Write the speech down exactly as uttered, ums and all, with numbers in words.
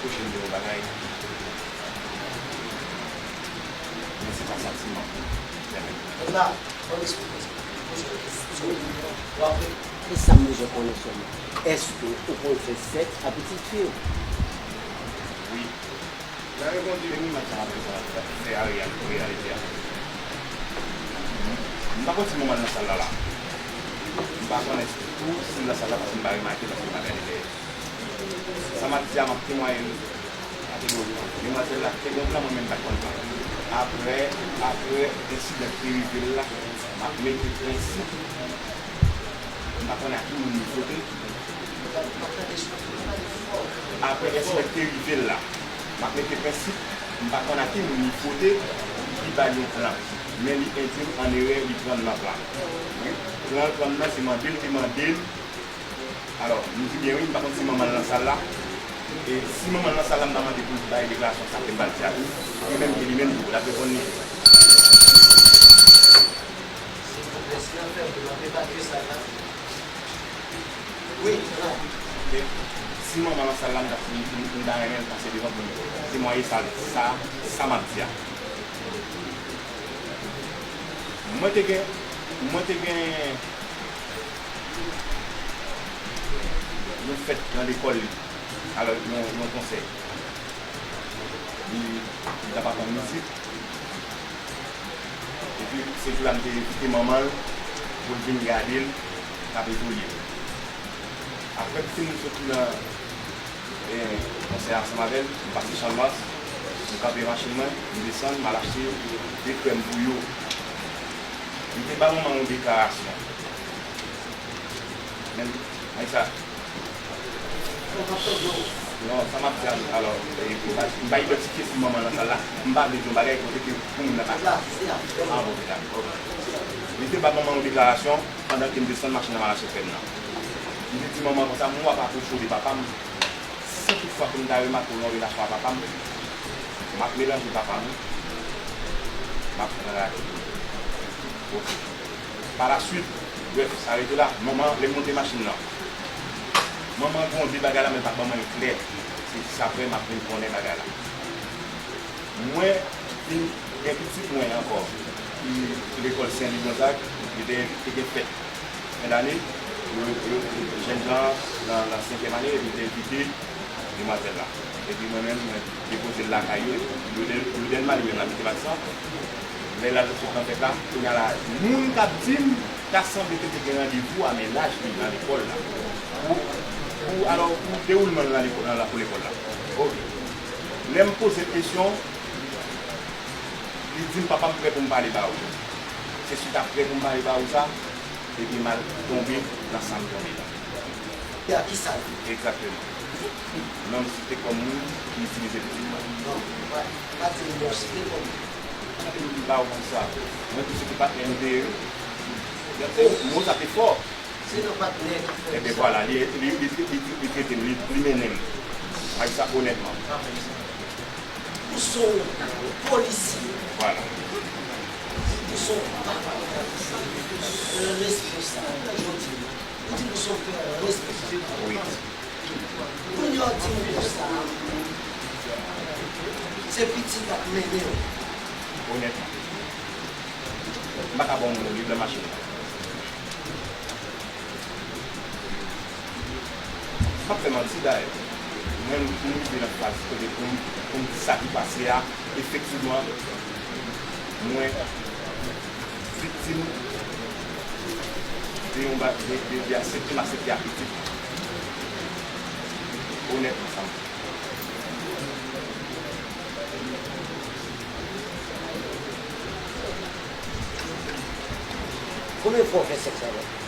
Pwochen de yon bagay. Men se pa sa ti manman. Janmè. Ann la, ann esplike sa. Poze yon kesyon. W ap... E sa m bezwen konnen sèlman, èske ou konn fè sèks ak pitit fi w? Wi. Nan reponn li, men imaj sa m ap fè a, reyal-, reyalite a. M pa konn si manman l nan sal la la. M pa konnen tou si l nan sal la paske m pa remake, paske m pa gade dèyè. Sa m ap di a, m ap temwaye l. Demwazèl la te gen yon plan, mwen menm m pa t konn plan. Apre, apre ensidan ki rive l la, m ap mete prensip. M pa konn a ki moun li fwote. Apre ensidan ki te rive l la, m ap mete prensip. M pa konn a ki moun li fwote, ki ba l yon plan. Men li endui m an erè, li pran m nan plan. Plan l pran m nan, se mande l te mande l. Alò, m di byen wi, m pa konn si manman l nan sal la. E si manman l nan sal la, m ta mande pou l bay deklarasyon sa ke m pral di a tou. E menm ke li menm tou, l ap reponn li. Silvouplè, si n ap fè pou n ap epakye sa la. Wi, la. E si manman l nan sal la, m ta, m, m, m ta renmen l pase devan pou l temwaye sa, sa, sa m ap di a. Mwen te gen, mwen te gen yon fèt nan lekòl li, alò, yon, yon konsèy. Li, li t ap aprann mizik. Epi, se jou la m te envite manman l pou l vin gade l k ap evolye. Apre m fin soti nan e, konsèy ansanm avè l, m pase Channmas, m kanpe machin mwen, m desann, m al achte de krèm pou yo. M te ba manman yon deklarasyon. Men, men sa. Non, sa m ap di a, alò, e, m pa, m pa idantifye si manman nan sal la, m pa vle di yon bagay kote ke pou moun nan pa. Ah, bon, se sa. Ok. M te ba manman yon deklarasyon pandan ke m desann machin nan, m al achte krèm nan. M te di manman konsa, mwen w ap apwoche w de papa m. Si toutfwa ke m ta remake w nan relasyon a papa m, m ap melanje papa m, m ap pran rate. Ok. Pa la swit, brèf, sa rete la. Manman, lè m monte machin nan, manman gwonde bagay la, men l pa t ban mwen l klè. Se jis apre m ap vin konnen bagay la. Mwen vin gen pitit mwen ankò ki lekòl Sen Lwi Gonzag, li te, te gen fèt fen dane, yo, yo, jèn jan an nan, nan senkyèm ane, epi li te envite demwazèl la. Epi mwen menm, mwen depoze l lakay yo, Louden, Louden Mali menm l abite Batistan. Lè l al sot nan fèt la, kounye a la, moun k ap di m, ta sanble ke te gen randevou a mennaj li nan lekòl la. Pou, pou, alò, pou dewoulman l nan lekòl, nan lakou lekòl la. Ok. Lè m poze l kesyon, li di m, "Papa, m prè pou m pale ba ou." Se swit a prè pou m pale ba ou sa, epi m al tonbe nan sa m tonbe la. E a ki sa l ye? Egzakteman. Non m site kòm moun ki itilize pitit mwen. Non, pa, pa di m non, site kòm moun. Epi m ba ou konsa. Mwen tou se ki patnè nou te ye wi. Mo sa te fò. Se nan patnè ki fè sa. Ebyen vwala, li, li, li, li, li, li trete m, li, li mennen m. M a di sa onètman. Ou se yon polisye. Vwala. Ou se yon papa, yon responsab. Jodi, ou di ou se yon pè responsab. Wi. Kounye a w di m konsa, se pitit la k mennen w. Onètman. M pa ka ba w moun li nan machin nan. M p ap fè manti dayè. Mwen, m rive nan faz kote pou m, pou m di sa ki pase a, efektivman, mwen viktim de yon ba-, de, de, de aksepte m aksepte ak pitit. Onètman, sa m di. Konbyen fwa w fè sèks avè l?